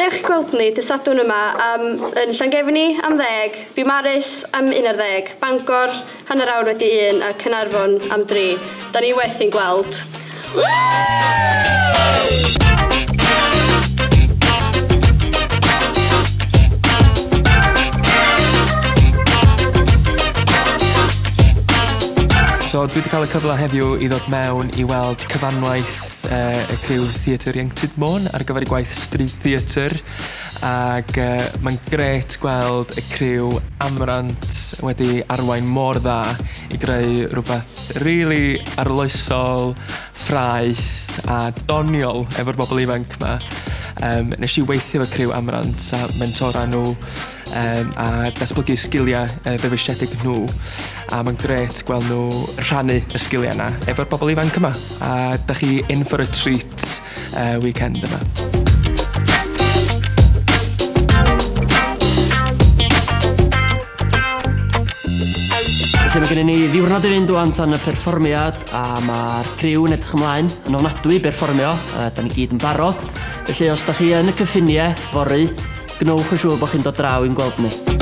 Dewch i gweld ni dydd Sadwrn yma am yn Llangefni am ddeg, Biwmaris am 11, Bangor hanner awr wedi un a Caernarfon am dri. Da ni werth i'n gweld. So dwi wedi cael y cyfle heddiw i ddod mewn i weld cyfanwaith uh, y criw Theatr Ieuenctid Môn ar gyfer y gwaith Street Theatr ac uh, mae'n gret gweld y criw amrant wedi arwain mor dda i greu rhywbeth rili arloesol, ffraeth a doniol efo'r bobl ifanc 'ma. Yym nes i weithio efo criw Amrant a mentora nhw yym a datblygu sgiliau yy ddewisiedig nhw a mae'n grêt gweld nhw rhannu y sgiliau 'na efo'r bobl ifanc yma a dach chi in for a treat y weekend yma. Felly mae gennym ni ddiwrnod i fynd ŵan tan y perfformiad a mae'r criw yn edrych ymlaen yn ofnadwy i berfformio. Uh, da ni gyd yn barod. Felly os da chi yn y cyffiniau fory, gnewch yn siŵr bod chi'n dod draw i'n gweld ni.